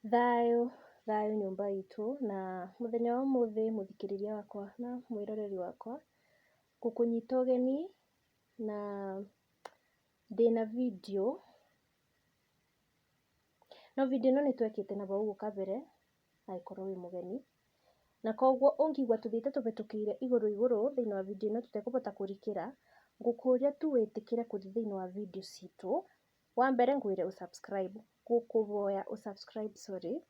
Thayũ, thayũ nyũmba itũ, na mũthenya wa ũmũthĩ mũthikĩrĩria wakwa na mwĩroreri wakwa, ngũkũnyita ũgeni na ndĩna video, no video ĩno nĩtwekĩte na hau kabere, angĩkorwo wĩ mũgeni, na koguo ũngĩigua tũthiĩte tũhetũkĩire igũrũ igũrũ thĩinĩ wa video ĩno tũtekũhota kũrikĩra, ngũkũria tu wĩtĩkĩre gũthiĩ thĩinĩ wa video citũ, wambere ngwĩre ũ subscribe, ngũkũhoya ũ subscribe sorry,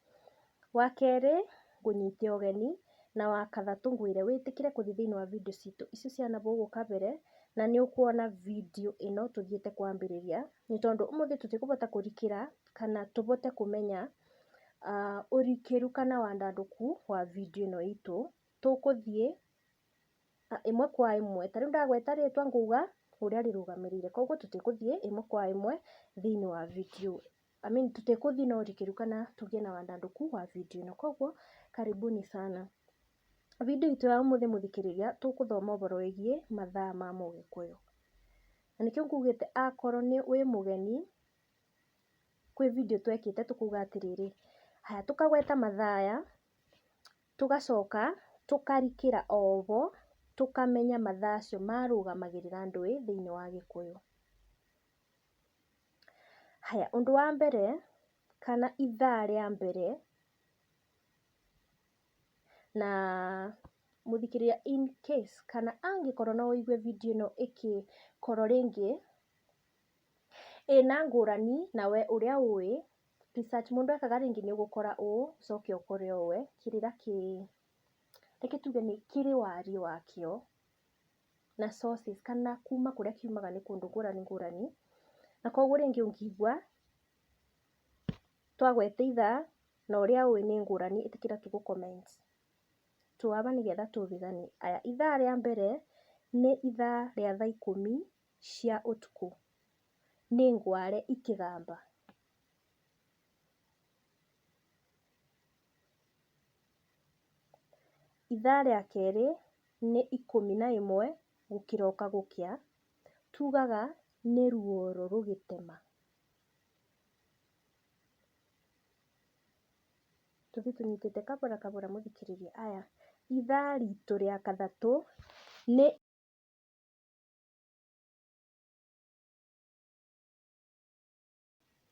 wakerĩ ngũnyite ũgeni, na wakatatũ ngwĩre wĩtĩkĩre gũthiĩ thĩinĩ wa video citũ icio cia nahau kabere, na nĩ ũkuona video ĩno tũthiĩte kwambĩrĩria, nĩ tondũ ũmũthĩ tũtikũhota kũrikĩra kana tũhote kũmenya ũrikĩru kana wandandũku wa video ĩno itũ, tũkũthiĩ ĩmwe kwa ĩmwe, ta rĩu ndagweta rĩtwa ngauga ũrĩa rĩrũgamĩrĩire, koguo tũtigũthiĩ ĩmwe kwa ĩmwe thĩinĩ wa video, I mean tũtigũthiĩ na ũrikĩru kana tũgĩe na wandandũku wa video ĩno, koguo karibuni sana. Video itũ ya ũmũthĩ mũthikĩrĩria, tũkũthoma ũhoro wĩgiĩ mathaa ma mũgĩkũyũ, na nĩkĩo ngugĩte akorwo nĩ wĩ mũgeni, kwĩ video twekĩte tũkauga atĩrĩrĩ, haya tũkagweta mathaa tũgacoka tũkarikĩra oho, tũkamenya mathaa acio marũgamagĩrĩra ndũĩ thĩinĩ wa gĩkũyũ. Haya, ũndũ wa mbere, kana ithaa rĩa mbere, na mũthikĩrĩria in case kana angĩkorwo no wĩigue video ĩno ĩgĩkorwo rĩngĩ ĩna ngũrani na we ũrĩa ũĩ, research mũndũ ekaga rĩngĩ nĩ ũgũkora ũũ, ũcoke ũkore ũũ, kĩrĩra kĩ, reke tuge nĩ kĩrĩ wariĩ wakĩo, na sources kana kuma kũrĩa kiumaga nĩ kũndũ ngũrani ngũrani, na koguo rĩngĩ ũngĩigua twagweta ithaa na ũrĩa ũĩ nĩ ngũrani ĩtĩkĩra tu gũ comment twĩ aba nĩgetha tũhithanie. Aya, ithaa rĩa mbere nĩ ithaa rĩa thaa ikũmi cia ũtukũ, nĩ ngware ikĩgamba. Ithaa rĩa kerĩ nĩ 11 gũkĩroka gũkĩa, tugaga nĩ ruoro rũgĩtema. Tũthiĩ tũnyitĩte kabora kabora mũthikĩrĩria. Aya, ithaa ritũ rĩa gatatũ nĩ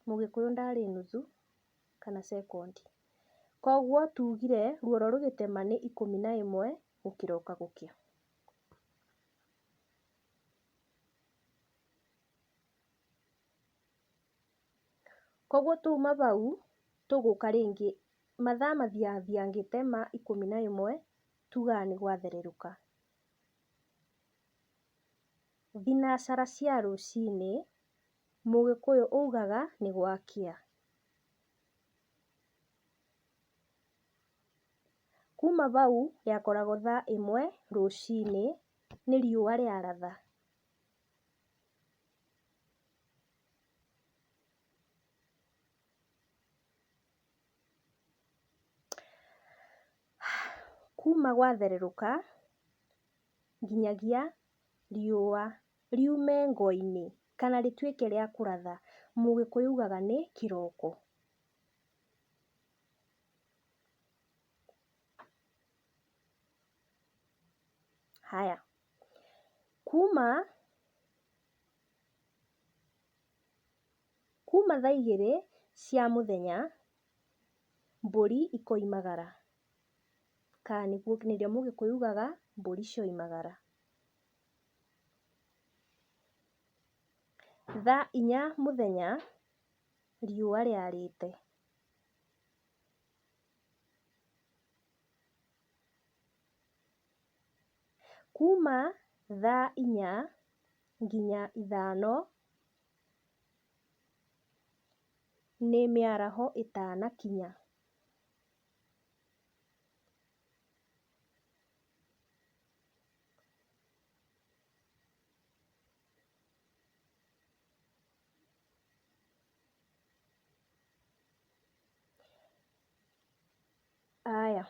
mũgĩkũyũ ndarĩ nuthu kana sekondi. Koguo tugire ruoro rũgĩtema nĩ 11 gũkĩroka gũkĩa. Koguo tuma hau tũgũka rĩngĩ mathaa mathiathiangĩte ma 11 tugaga nĩ gwathererũka. Thinacara cia rũcinĩ mũgĩkũyũ augaga nĩ gwakĩa. Kuma hau yakoragwo thaa 1 rũcinĩ nĩ riũa rĩaratha. Kuma gwathererũka nginyagia riũa riume ngo-inĩ kana rĩtuĩke rĩa kũratha, mũgĩkũyũ augaga nĩ kĩroko. Haya, kuma thaa 2 cia mũthenya mbũri ikoimagara, kana nĩrĩo mũgĩkũyũ augaga mbũri cioimagara. Thaa 4 mũthenya riũa rĩarĩte. Kuma thaa 4 nginya 5 nĩ mĩaraho ĩtanakinya. Aya,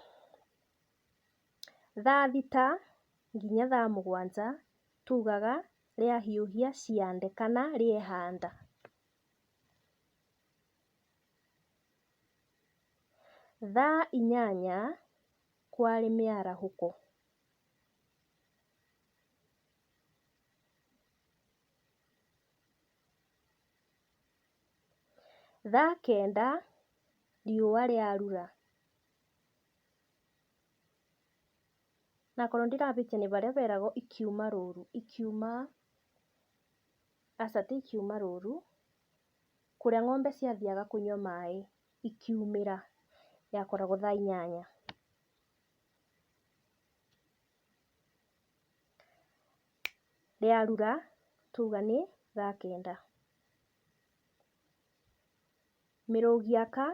thaa 6 nginya thaa 7 tugaga rĩahiũhia ciande kana rĩehanda. Thaa 8 kwarĩ mĩarahũko. Thaa 9 riũa rĩarura. Na akorwo ndirahĩtia nĩ harĩa heragwo ikiuma rũru, ikiuma, aca ti ikiuma rũru, kũrĩa ng'ombe ciathiaga kũnyua maĩ ikiumĩra, yakoragwo thaa 8. Rĩarura twauga nĩ thaa 9. Mĩrũgi aka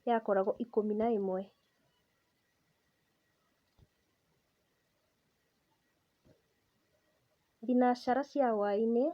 yakoragwo 11. Thinacara cia hwainĩ